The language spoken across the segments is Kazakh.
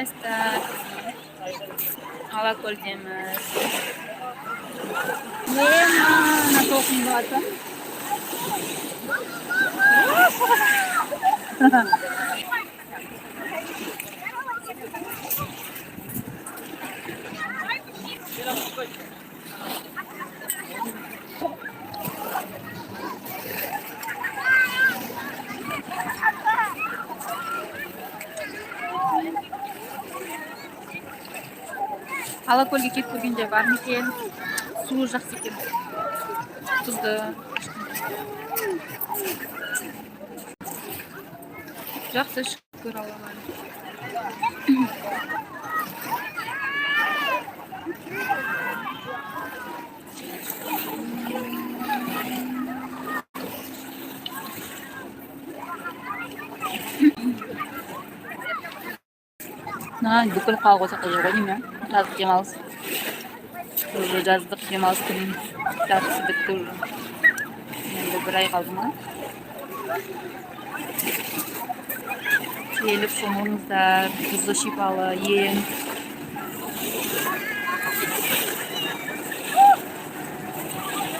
Қалайсыздар? Алакөлдеміз. Мына толқын болады. Алакөлге келіп көргенде бар ма екен? Суы жақсы екен. Тұзды. Жақсы, шүкір Аллаға. Мына бүкіл халық осы жақта жүр ғой деймін, иә. Жаздық демалыс. Уже жаздық демалыстың жартысы бітті уже. Енді бір ай қалды ма? Келіп шомылыңыздар, тұзды, шипалы ем.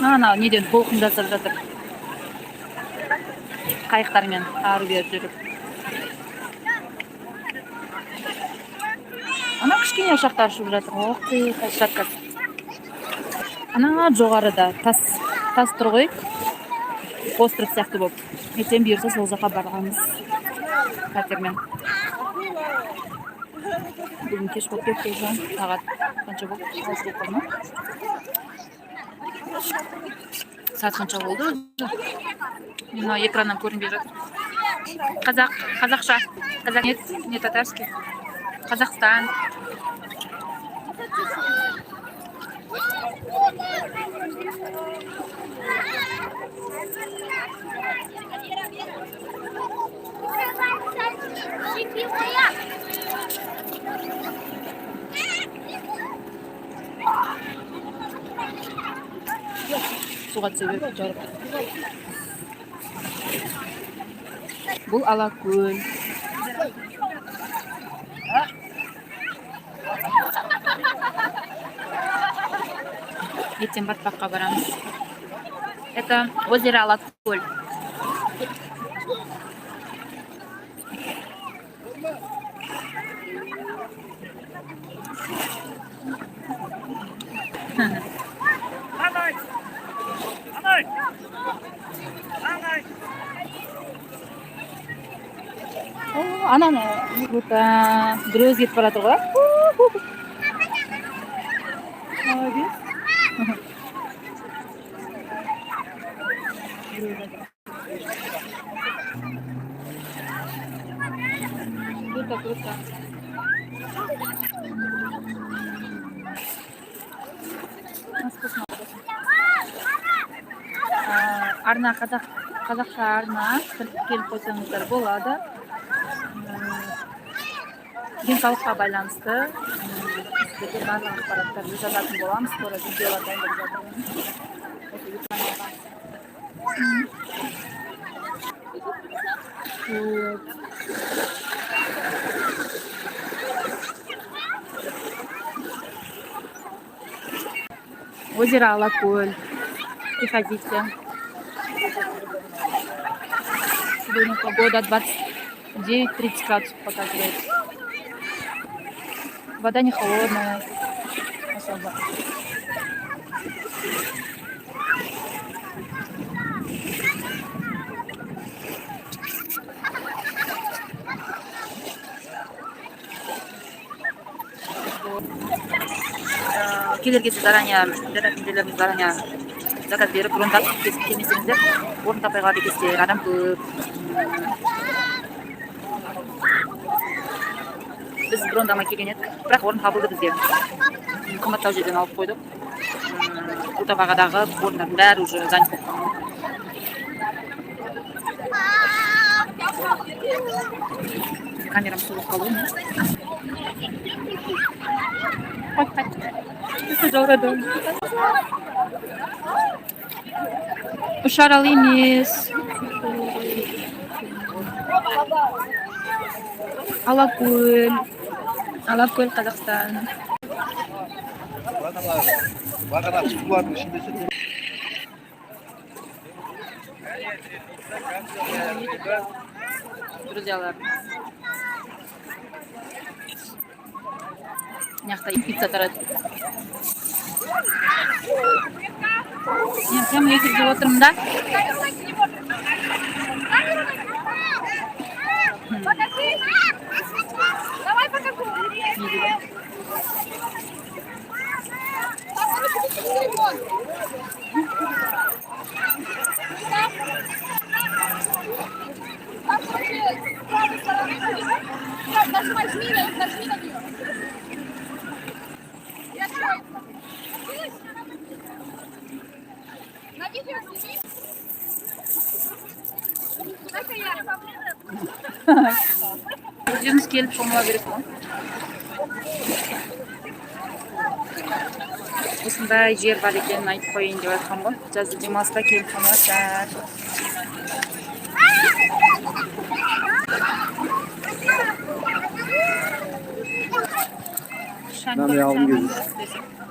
Анау неден толқын жасап жатыр. Қайықтармен ары бері жүріп. Ана кішкене ұшақтар ұшып жатыр. Ох ты, қай қазір. Ана жоғарыда тас тұр ғой. Остров сияқты болып. Ертең бұйырса, сол жаққа барғанбыз катермен. Бүгін кеш болып кетті уже. Сағат қанша болды? 6 болып қалды ма? Сағат қанша болды? Мына экраннан көрінбей жатыр. Қазақ, қазақша. Қазақ, нет, не татарский. Қазақстан. Суға түсе беріп жарып. Бұл Алакөл. Ертең батпаққа барамыз. Это озеро Алакөл. Анай! Анай! Анай! О, ананы круто. Біреу кетіп бара жатыр ғой. Молодец. Біреу жатыр. Круто, круто. Нас. Арна қазақ, қазақша арна, келіп қойсаңыздар болады. Денсаулыққа байланысты сіздерге барлық ақпараттарды жазатын боламыз. Скоро видеолар дайындап жатырмын. Осы YouTube каналға. Вот. Озеро Алаколь. Приходите. Сегодня погода 29-30 градусов показывает. Вода не холодная особо. Келер кезде заранее, жерлеріңіз заранее заказ беріп, брондап келмесеңіздер, орын таппай қалады екенсіздер, адам көп. Біз брондамай келген едік, бірақ орын табылды бізге. Қымбаттау жерден алып қойдық. Орта бағадағы орындардың бәрі уже занят болып қалған. Камерам су болып қалды ғой. Қайт, қайт. Жаурады. Ұшарал емес. Алакөл. Алакөл, Қазақстан. Бағана сулардың ішінде. Друзьялар, мына жақта пицца тарады. Мен прямо эфирде отырмын да. Покажи. Давай покажу. Не дейді? Папа, выключи телефон. Там, короче, с правой стороны будет. Всё, нажимай, жми на нее. И откроется. Видишь? На видео сними. Дай-ка я. Өздеріңіз келіп шомыла бересіз ғой. Осындай жер бар екенін айтып қояйын деп жатқанмын ғой. Жазғы демалыста келіп шомыласыздар. Мынандай алғым келді.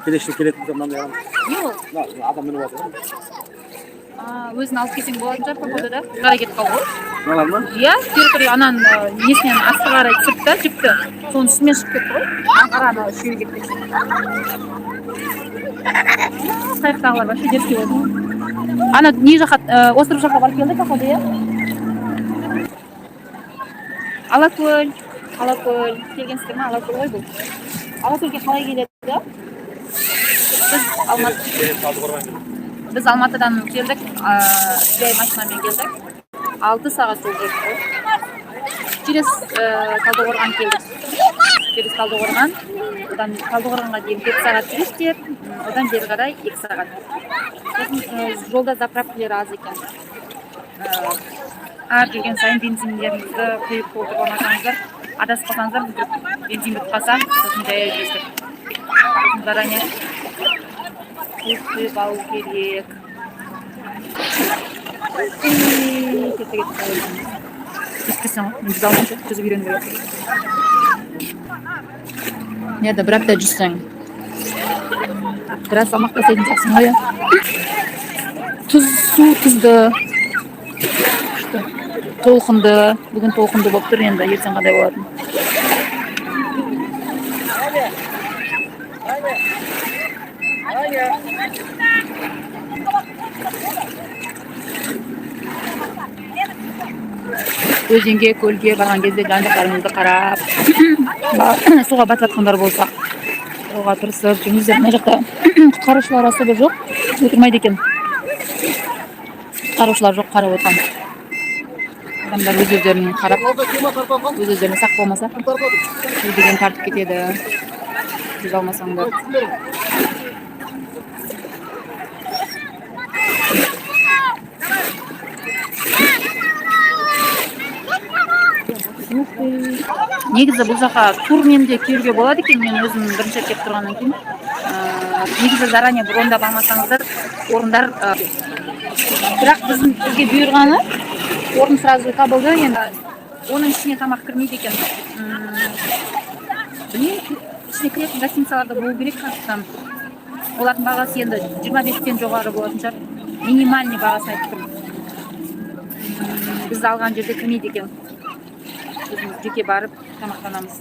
Келесі жылы келетін болсам, мынандай аламын. Не ол? Мына адам мініп жатыр ғой. А, өзін алып келсең болатын шығар, походу, да? Қарай кетіп қалды ғой. Мыналар ма? Иә, кері қарай ананың несінен асты қарай түсірді да жіпті, соның үстімен шығып кетті ғой. А, қара, анау үшеуі кетті. Қайықтағылар вообще дерзкий болды ғой. Ана не жаққа, остров жаққа барып келдік, походу, иә. Алакөл, Алакөл келгенсіздер ма? Алакөл ғой бұл. Алакөлге қалай келеді? Біз Алматы Талдықорған. Біз Алматыдан келдік, жай машинамен келдік. 6 сағат жол жүрдік қой. Через Талдықорған келдік. Через Талдықорған, одан Талдықорғанға дейін 4 сағат жүресіздер, одан бері қарай 2 сағат. Сосын жолда заправкалер аз екен. Әр жүрген сайын бензиндеріңізді құйып толтырып алмасаңыздар, адасып қалсаңыздар, вдруг бензин бітіп қалса, сосын жаяу жүресіздер. Сосын заранее құйып құйып алу керек. Ей, кетті, кетті. Жүзіп кетсең ғой, мен жүзе алмаймын ше, жүзіп үйрену керек. Иә, бір апта жүзсең. Біраз салмақ тастайтын сияқтысың ғой, иә. Тұз, су тұзды. Күшті. Толқынды. Бүгін толқынды болып тұр енді, ертең қандай болатын. Өзенге, көлге барған кезде жан жақтарыңызды қарап, суға батып жатқандар болса, суға тырысып жүріңіздер. Мына жақта құтқарушылар особо жоқ, отырмайды екен. Құтқарушылар жоқ қарап отырған. Адамдар өз өздерін қарап, өз өздеріне сақ болмаса, су деген тартып кетеді. Жүзе алмасаңдар. Негізі бұл жаққа турмен де келуге болады екен. Мен өзім бірінші рет келіп тұрғаннан кейін, негізі заранее брондап алмасаңыздар, орындар, бірақ бізге бұйырғаны орын сразу табылды. Енді оның ішіне тамақ кірмейді екен. Білмеймін, ішіне кіретін гостиницаларда болу керек, кажется. Олардың бағасы енді 25-тен жоғары болатын шығар. Минимальный бағасын айтып тұрмын. Біз алған жерде кірмейді екен. Өзіміз жеке барып тамақтанамыз.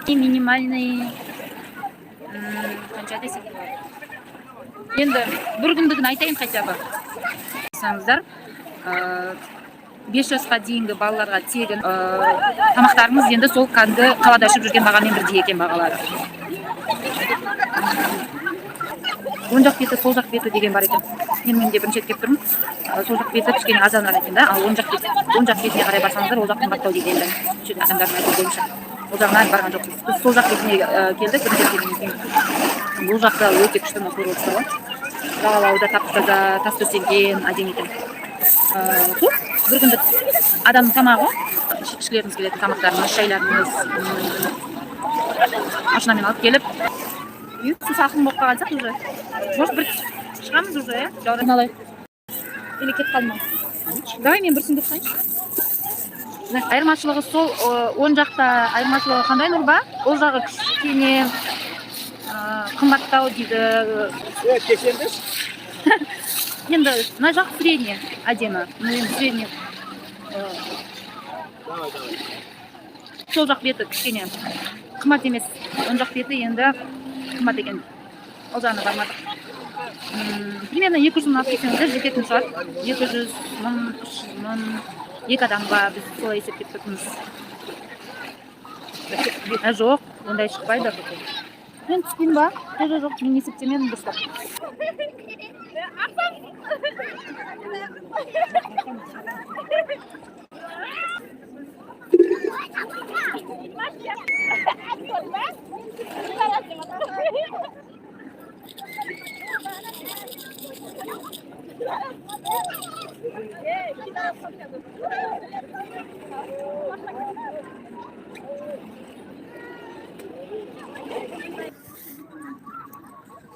И минимальный қанша десек болады? Енді бір күндігін айтайын хотя бы. Алсаңыздар, 5 жасқа дейінгі балаларға тегін. Тамақтарыңыз енді сол кәдімгі қалада ішіп жүрген бағамен бірдей екен бағалары. Оң жақ беті, сол жақ беті деген бар екен. Мен де бірінші рет келіп тұрмын. Сол жақ беті кішкене арзанырақ екен да, ал оң жақ бетіне қарай барсаңыздар, ол жақ қымбаттау дейді енді. Осы жерде адамдардың айтуы бойынша. Ол жағына әлі барған жоқпыз. Біз сол жақ бетіне келдік бірінші рет келгеннен кейін. Бұл жақта өте күшті, мына көріп отырсыздар ғой. Жағалауда тап таза, тас төселген, әдемі екен. Сол бір күндік адамның тамағы, ішкілеріңіз келетін тамақтарыңыз, шайларыңыз, машинамен алып келіп. Үй, су салқын болып қалған сияқты уже. Может, бір шығамыз уже, иә? Жауран алайық. Или кетіп қалды ма? Давай мен бір сүңгіп шығайыншы. Айырмашылығы сол, оң жақта айырмашылығы қандай, Нұрба? Ол жағы кішкене қымбаттау дейді. Кешенді. Енді мына жақ средний, әдемі. Ну, енді средний. Давай, давай. Сол жақ беті кішкене қымбат емес, оң жақ беті енді қымбат екен. Ол жағына бармадық. Примерно 200 000 алып келсеңіздер, жететін шығар. 200 000, 300 000 екі адамға, біз солай есептеп тұрмыз. А, жоқ, ондай шықпайды. Мен түспеймін ба? Жоқ, жоқ, жоқ, мен есептемедім дұрыстап.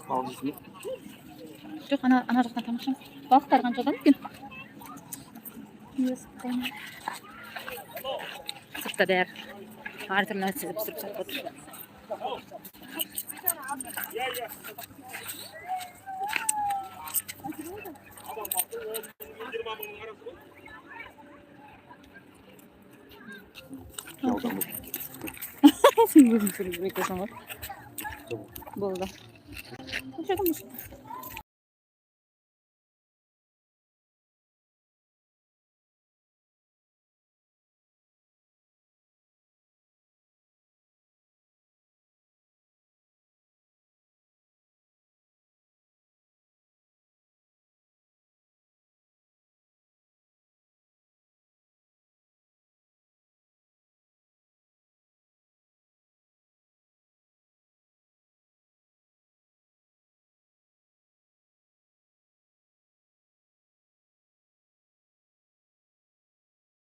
Балық жейсің бе? Жоқ, ана жақтан тамақ ішеміз. Балықтар қаншадан екен? Сыртта бәрі әртүрлі нәрсе пісіріп сатып отыр. Жалдан. Сен өзің сөйлеп жүр екенсің ғой. Болды. Қаншадан осы?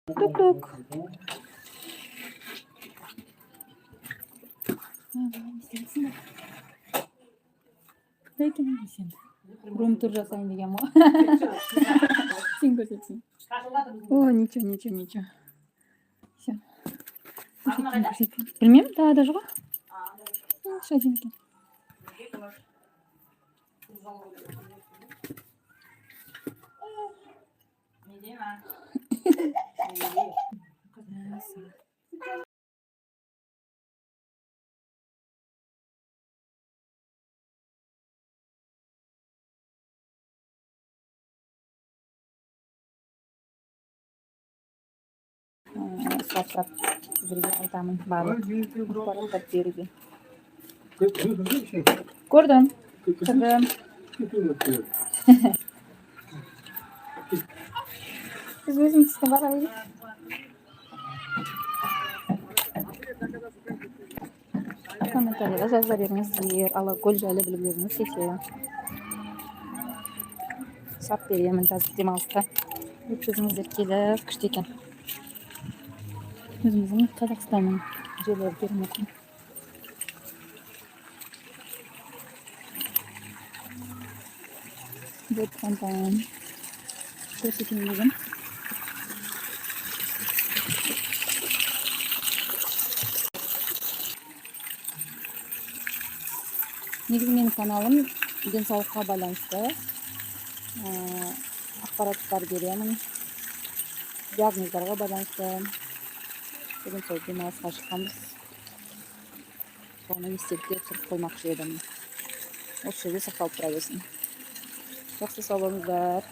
Тук-тук. Қандай екен сен? Рум-тур жасайын деген ғой. Сен көрсетсең. О, ничего, ничего, ничего. Все. Көрсетпеймін. Білмеймін, тағы да жоқ. Әдемі екен. Сұрап сұрап сіздерге айтамын, барлық ақпараттарды беруге. Көрдім, кірдім. Сіз өзіңіз бара берейік. Комментарийда жаза беріңіздер, Алакөл жайлы білгілеріңіз келсе. Сап беремін жазып, демалыста өткізіңіздер келіп, күшті екен. Өзіміздің Қазақстанның жерлері керемет. Вот фонтан. Көрсетейін деген. Негізі менің каналым денсаулыққа байланысты, ақпараттар беремін, диагноздарға байланысты. Бүгін сол демалысқа шыққанбыз, соны естелікке түсіріп қоймақшы едім. Осы жерде сақталып тұра берсін. Жақсы, сау болыңыздар.